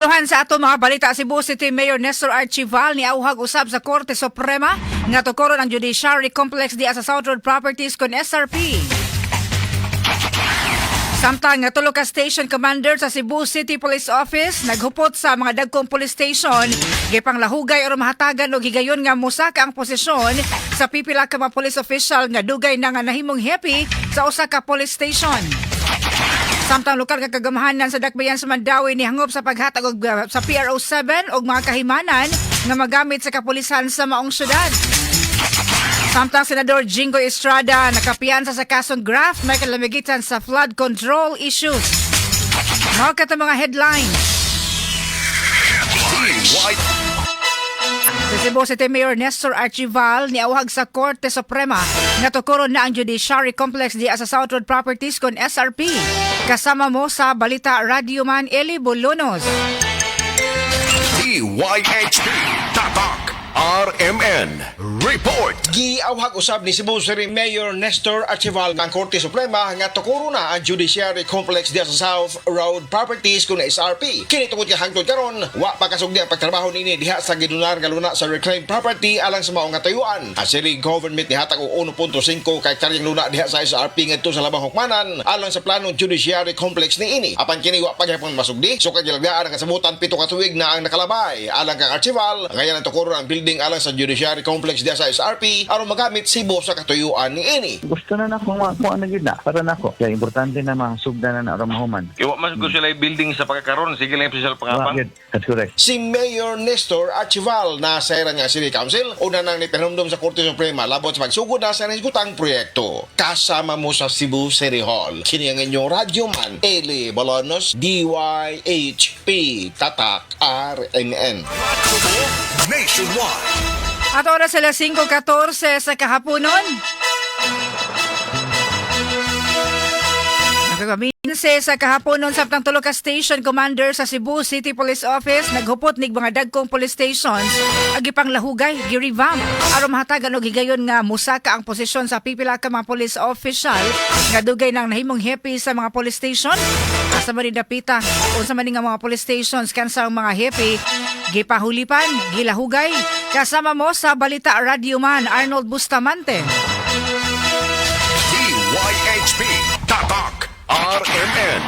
Tuhan sa ato mga balita, Cebu City Mayor Nestor Archival ni auhag usab sa Korte Suprema nga tukoron ang Judiciary Complex diha sa South Road Properties kon SRP. Samtang nga tulo ka station commander sa Cebu City Police Office naghupot sa mga dagkong police station, gipanglahugay aron mahatagan og higayon nga mosaka ang posisyon sa pipila ka mga police official nga dugay na nga nahimong hepe sa usa ka police station. Samtang lokal nga kagamhanan sa Dakbayan sa Mandaue nihangop sa paghatag og sa PRO 7 og mga kahimanan nga magamit sa kapulisan sa maong syudad. Samtang Senador Jinggoy Estrada nakapiyansa sa kasong graft may kalamigitan sa flood control issues. Mao kato mga headlines. DY Sa Cebu City Mayor Nestor Archival niawhag sa Korte Suprema nga tukoron na ang Judiciary Complex diha sa South Road Properties kon SRP. Kasama mo sa Balita, Radyoman Eli Bolonos. DYHP Tatak RMN Report. Giawhag usab ni Cebu City Mayor Nestor Archival ang Korte Suprema nga tukuro na ang Judiciary Complex diha sa South Road Properties kung SRP. Kini tungod kay hangtod karon wa pa kasugdi ang pagtrabaho niini diha sa gidonar nga luna sa reclaimed property alang sa maong katayuan. Ang city government nihatag og 1.5 ka hektaryang luna diha sa SRP ngadto sa labang hukmanan alang sa planong Judiciary Complex niini. Apan kini wa pa gihapon masugdi, so kay gilagdaan ang kasabutan 7 ka tuig na ang nakalabay. Alang kang Archival, ngayon ang tukuro ang building alang sa Judiciary Complex diha sa SRP aron magamit Cebu sa katuyuan niini. Gusto na nako mo ano gyud na para nako. Kaya importante na masugdan na na aron mahuman. Kaya wa man siguro sila building sa pagkakaroon, sige lang yung Wa pangapang. gyud. That's correct. Si Mayor Nestor Archival na sa nga City Council una nang nipanumdum sa Korte Suprema labot sa pagsugod na sa nahigutang proyekto. Kasama mo sa Cebu City Hall. Kini ang inyong radyo man, Eli Bolonos, DYHP, Tatak, RMN. Nationwide. At oras sila 5:14 sa kahaponon. Nagkakaminse sa kahaponon, samtang tulo ka station commander sa Cebu City Police Office naghupot nig mga dagkong police stations ag gipanglahugay, gi-revamp aron mahatagan og higayon nga musaka ang posisyon sa pipila ka mga police official nga dugay nang nahimong hepe sa mga police station. Asa man ni dapita? Unsa man ni nga mga police stations kansa ang mga hepe gipahulipan, gilahugay? Kasama mo sa Balita, Radyoman Arnold Bustamante. DYHP Tatak RMN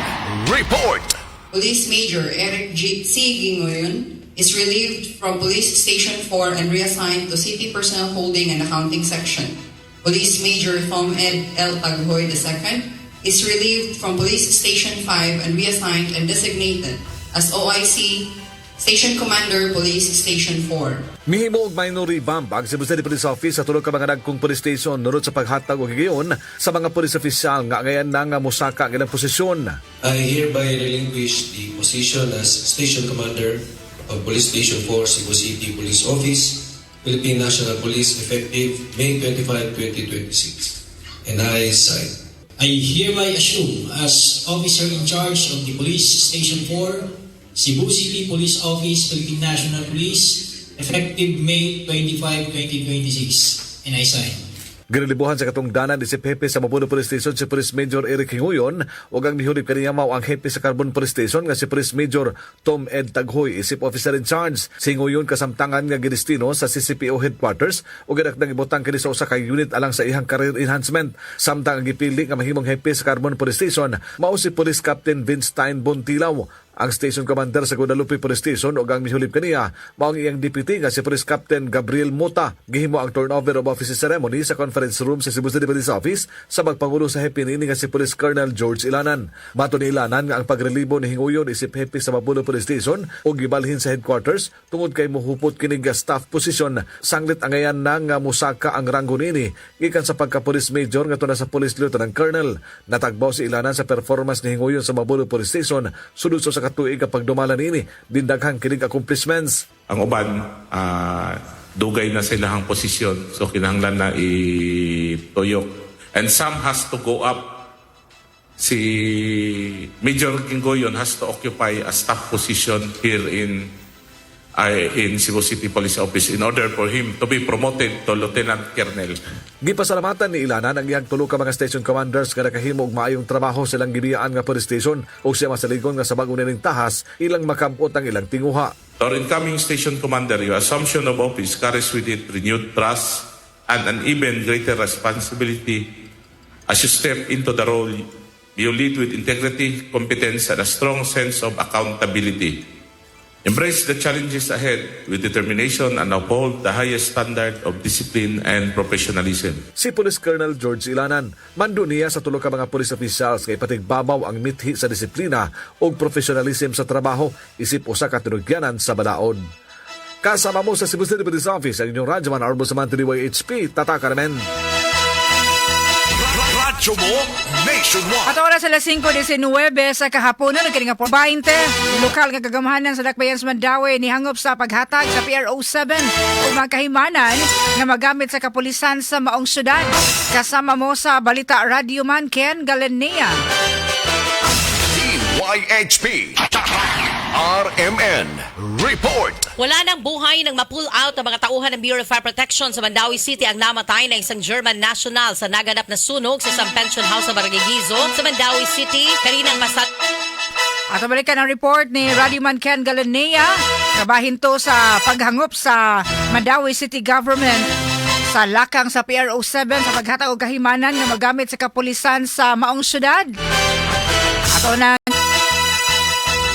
Report. Police Major Eric G. C. Gingoyon is relieved from Police Station 4 and reassigned to City Personnel Holding and Accounting Section. Police Major Tom Ed L. Taghoy II is relieved from Police Station 5 and reassigned and designated as OIC Station Commander, Police Station 4. Mihimo og minor revamp ang Cebu City Police Office sa tulo ka mga dagkong police station nunod sa paghatag og higayon sa mga police official nga ngayon na nga mosaka ang ilang posisyon. I hereby relinquish the position as Station Commander of Police Station 4, Cebu City Police Office, Philippine National Police, effective May 25, 2026. And I sign. I hereby assume as officer in charge of the Police Station 4, Cebu City Police Office, Philippine National Police, effective May 25, 2026. And I sign. Girelibuhan sa katungdanan isip hepe sa Mabolo Police Station si Police Major Eric Hinguyon ug ang mihulib kaniya mao ang hepe sa Carbon Police Station nga si Police Major Tom Ed Taghoy isip officer in charge. Si Hinguyon kasamtangan nga gidestino sa CCPO headquarters ug gidakdang ibutang kini sa usa ka unit alang sa iyang career enhancement. Samtang ang gipili nga mahimong hepe sa Carbon Police Station mao si Police Captain Vince Stein Bontilaw, ang station commander sa Guadalupe Police Station, ug ang mihulib kaniya mao ang iyang deputy nga si Police Captain Gabriel Mota. Gihimo ang turnover of office ceremony sa conference room sa Cebu City Police Office sa pagpangulo sa hepe niini nga si Police Colonel George Ilanan. Mato ni Ilanan nga ang pagrelibo ni Hinguyon isip hepe sa Mabolo Police Station ug gibalhin sa headquarters tungod kay mohupot kini nga staff position sanglit angayan na nga musaka ang ranggo niini gikan sa pagka police major ngadto na sa police lieutenant colonel. Natagbaw si Ilanan sa performance ni Hinguyon sa Mabolo Police Station sulod sa katuig nga pagdumala niini din daghang kinig accomplishments. Ang uban, dugay na sila ang posisyon. So kinahanglan na ituyok. And some has to go up. Si Major Gingoyon has to occupy a staff position here in in Cebu City Police Office in order for him to be promoted to Lieutenant Colonel. Gipasalamatan ni Ilanan ang iyang tulo ka mga station commanders nga nakahimo og maayong trabaho sa ilang gibiyaan nga police station ug siya masaligon nga sa bag-o nining tahas ilang makabot ang ilang tinguha. To our incoming station commander, your assumption of office carries with it renewed trust and an even greater responsibility as you step into the role. You lead with integrity, competence, and a strong sense of accountability. Embrace the challenges ahead with determination and uphold the highest standard of discipline and professionalism. Si Police Colonel George Ilanan, mando niya sa tulo ka mga police officials kay patigbabaw ang mithi sa disiplina ug professionalism sa trabaho isip usa ka tinugyanan sa balaod. Kasama mo sa Cebu City Police Office ang inyong radyoman Arbo Samantha, DYHP, Tatak RMN. Radyo mo nationwide. At oras alas 5:19 sa kahaponan, nagkaringa po 20, lokal nga kagamhanan sa Dakbayan sa Mandaue nihangop sa paghatag sa PRO 7 ug mga kahimanan nga magamit sa kapulisan sa maong syudad. Kasama mo sa balita, Radyoman Ken Galanea. DYHP. RMN Report. Wala nang buhay nang ma-pull out ang mga tauhan ng Bureau of Fire Protection sa Mandaue City ang namatay na isang German national sa naganap na sunog sa isang pension house sa Barangay Guizo sa Mandaue City kaninang pasat At balikan ang report ni Radyoman Ken Galanea kabahin to sa paghangop sa Mandaue City Government sa lakang sa PRO 7 sa paghatag og kahimanan nga magamit sa kapulisan sa maong syudad. Ato na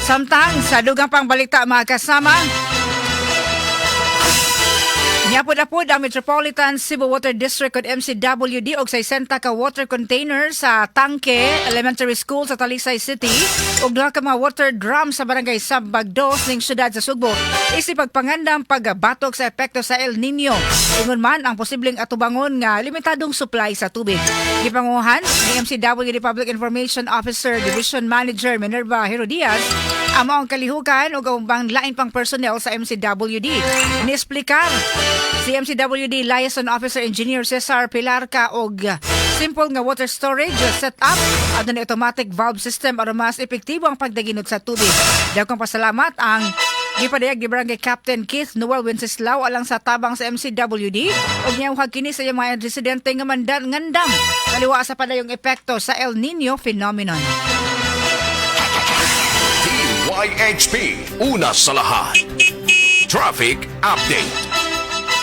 samtang sa dugang pang balita, mga kasama. Niapod-apod ang Metropolitan Cebu Water District o MCWD og 60 ka water container sa Tangke Elementary School sa Talisay City ug duha ka mga water drum sa Barangay Sambag 2 ning syudad sa Sugbo isip pagpangandam pagbatok sa epekto sa El Nino. Ingon man ang posibleng atubangon nga limitadong supply sa tubig. Gipanguhan ni MCWD Public Information Officer Division Manager Minerva Herodias ang maong kalihukan ug ang ubang lain pang personnel sa MCWD. Niesplikar si MCWD Liaison Officer Engineer Cesar Pilarca og simple nga water storage setup adunay automatic valve system aron mas epektibo ang pagdaginot sa tubig. Dagkong pasalamat ang gipadayag ni Barangay Captain Keith Noel Wenceslao alang sa tabang sa MCWD ug niyawhag kini sa iyang mga residente nga mandan ngandam kaliwa sa padayong epekto sa El Nino phenomenon. DYHP. Una sa lahat. Traffic Update.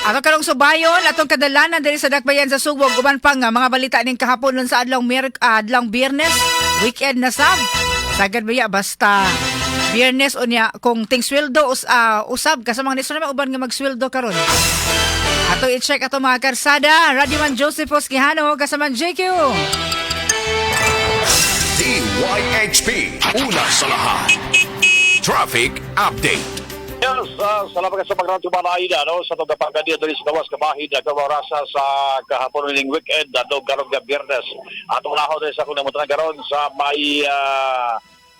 Ato karong subayon atong kadalanan diri sa Dakbayan sa Sugbo, uban pa nga mga balita ning kahapon sa adlawng Biyernes, weekend na sab. Sagad baya basta Biyernes unya kung ting sweldo usab kasama mga naman uban nga magsweldo karon. Ato i-check ato mga karsada. Radyoman Josephus Quijano kasama JQ. DYHP. Una sa lahat. Traffic Update. Yes, salamat ka sa pagradyo Malaida, no, sa itong kapagkadiya diri sa gawas kabahid rasa sa kahapon ning weekend ato karong nga Biyernes. Atong nahaw diri sa akong namutan karon sa may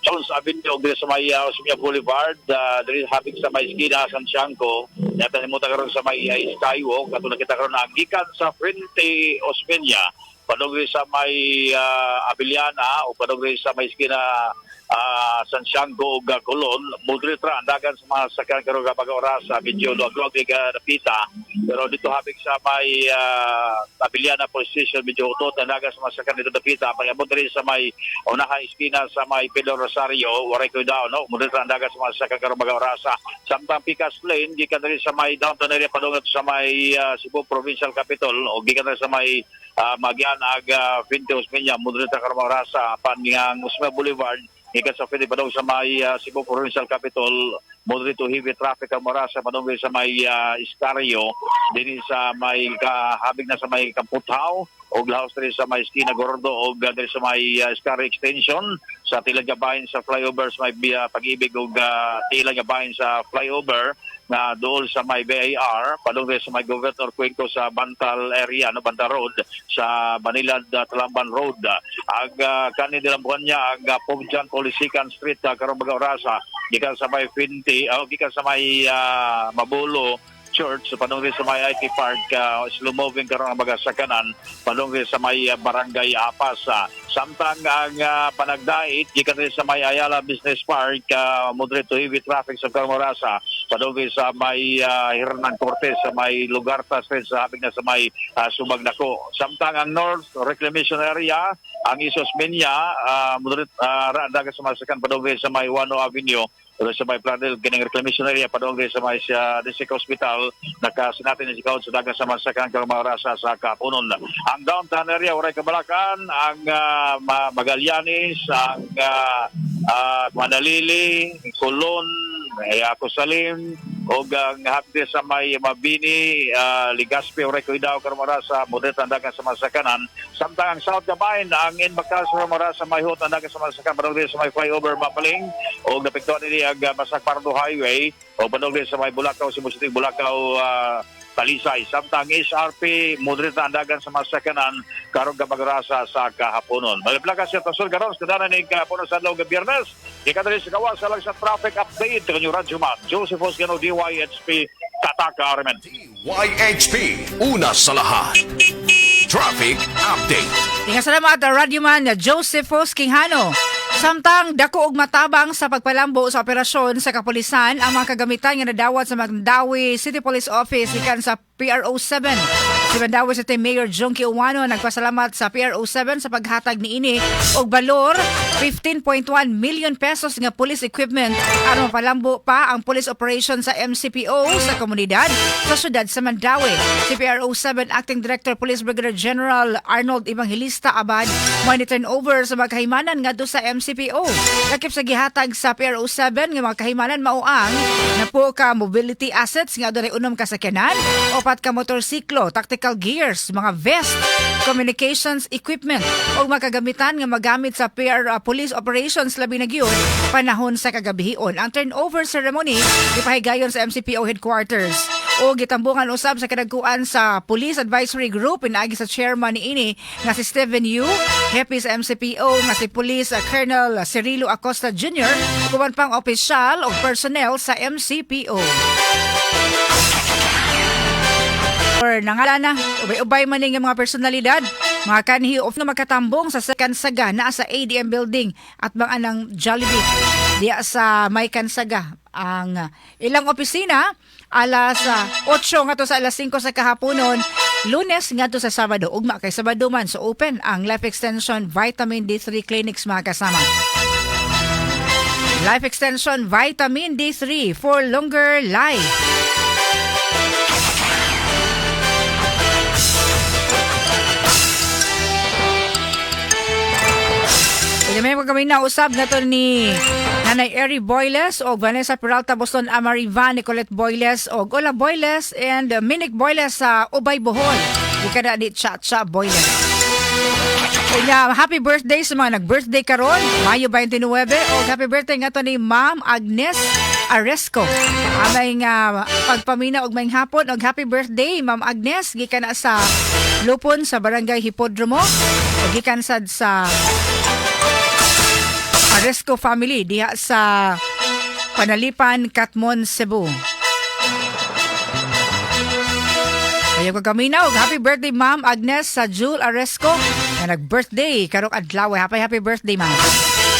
Jones Avenue ug diri sa may Osmeña Boulevard, diri hapit sa may esquina Sanciangko. Yata himutan karon sa may Skywalk ato nakita karon ang gikan sa Fuente Osmeña padung diri sa may Abellana o padung diri sa may esquina Sanciangko ug Colon, moderate ra ang dagan sa mga sakyan karon kapag oras, medyo luwag-luwag di ka napita. Pero dito habig sa may Abellana Police Station, medyo utot ang dagan sa mga sakyan dito dapita. Pag abot diri sa may unahan esquina sa may Pedro Rosario, waray ko daw, no? Moderate ra ang dagan sa mga sakyan karon mga orasa. Samtang Pikas Lane, gikan diri sa may downtown area padung sa may Cebu Provincial Capital o gikan diri sa may Magian ag Fuente Osmeña, moderate ra karon mga orasa. Pan nga Osmeña Boulevard, gikan sa Felipe padung sa may Cebu Provincial Capital, moderate to heavy traffic ang orasa padung sa may Escario, dinhi sa may kahabig na sa may Kamputhaw og laos diri sa may Esquina Gordo og diri sa may Escario Extension sa tilag gabahin sa flyover sa may Pag-ibig og tilag gabahin sa flyover na dool sa may BIR padung diri sa may Governor Cuenco sa Bantal area, no, Bantal Road sa Banilad, Talamban Road. Ag kani dilambuhan niya ang Pope John Paul II Street karong mga orasa gikan sa may Fuente o gikan sa may Mabolo Church padung diri sa may IT Park, slow moving karon ang mga sakanan padung diri sa may Barangay Apas. Samtang ang panagdait gikan diri sa may Ayala Business Park, moderate to heavy traffic sa karong orasa. padung sa may Hernan Cortez sa may Lugarta Street sa hapig na sa may Subagdako. Samtang ang North Reclamation Area, ang East Osmeña, moderate ra dagan sa masakan padung sa may Ouano Avenue pero sa may Plaridel, kining reclamation area padung sa may District Hospital, nakasinati ni sa dagan sa masakan karong mga rasa sa kapunon. Ang downtown area, waray kabalakan, ang Magallanes, ang Manalili, Colon, Ako Salim, ug ang hapde sa may Mabini, Legazpi, waray kuidaw karong sa moderate ang dagan sa masakanan. Samtang ang South Gabain, ang Inbakal sa mara sa may Hot ang dagan sa masakan padung sa may flyover Mapaling ug napiktuan nini ang Basak Pardo Highway o padung sa may Bulacau, Cebu City, Bulacau, Talisay. Samtang SRP, moderate na andagan sa masakanan karong gamagrasa sa kahaponon. Maliplakas siya tasol karon sa kadanan ni kahaponon sa adlaw nga Biyernes. Gikan diri sa gawas sa lang sa traffic update kanyo Radyoman. Joseph Osgano, DYHP, Tataka Armen. YHP, una sa lahat. Traffic Update. Tinga salamat Radyoman Joseph Quijano. Samtang dako og matabang sa pagpalambo sa operasyon sa kapulisan ang mga kagamitan nga nadawat sa Mandaue City Police Office gikan sa PRO 7. Si Mandaue City Mayor Jonkie Ouano nagpasalamat sa PRO 7 sa paghatag niini og balor 15.1 million pesos nga police equipment aron mapalambo pa ang police operation sa MCPO sa komunidad sa syudad sa Mandaue. Si PRO 7 Acting Director Police Brigadier General Arnold Evangelista Abad mo ni turn over sa mga kahimanan ngadto sa MCPO. Lakip sa gihatag sa PRO 7 nga mga kahimanan mao ang napo ka mobility assets nga adunay 6 ka sakyanan, 4 ka motorsiklo, tactical gears, mga vest, communications equipment ug mga kagamitan nga magamit sa PR police operations, labi na gyud panahon sa kagabhion. Ang turnover ceremony gipahigayon sa MCPO headquarters o gitambungan usab sa kadagkuan sa Police Advisory Group pinaagi sa chairman niini nga si Steven Yu, hepe sa MCPO nga si Police Colonel Cirilo Acosta Jr. ug uban pang opisyal o personnel sa MCPO. Or nangala na, ubay-ubay man ning mga personalidad, mga kanhi of nga magkatambong sa Kansaga naa sa ADM building at bang anang Jollibee diya sa May Kansaga. Ang ilang opisina alas 8 ngadto sa alas 5 sa kahaponon, Lunes ngadto sa Sabado. Ugma kay Sabado man, so open ang Life Extension Vitamin D3 Clinics, mga kasama. Life Extension Vitamin D3 for longer life. May kami na usab na to ni Nanay Eri Boyles o Vanessa Peralta Boston Amarivan, Nicolette Boyles o Gola Boyles and Minik Boyles sa Ubay, Bohol. Di kada ni Chacha Boyles. Unya, happy birthday sa mga nag-birthday karon, Mayo 29, o happy birthday nga to ni Ma'am Agnes Aresco. Amay nga pagpamina og maayong hapon og happy birthday, Ma'am Agnes, gikan na sa Lupon sa Barangay Hipodromo ug gikan sad sa Aresco family diha sa Panalipan, Katmon, Cebu. Ayaw ko kami na, happy birthday, Ma'am Agnes sa Jewel Aresco na nag-birthday karong adlaw. Happy happy birthday, ma'am.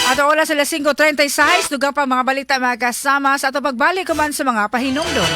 At oras alas 5:36, dugang pa mga balita, mga kasama, sa ato pagbalik kuman sa mga pahinumdom.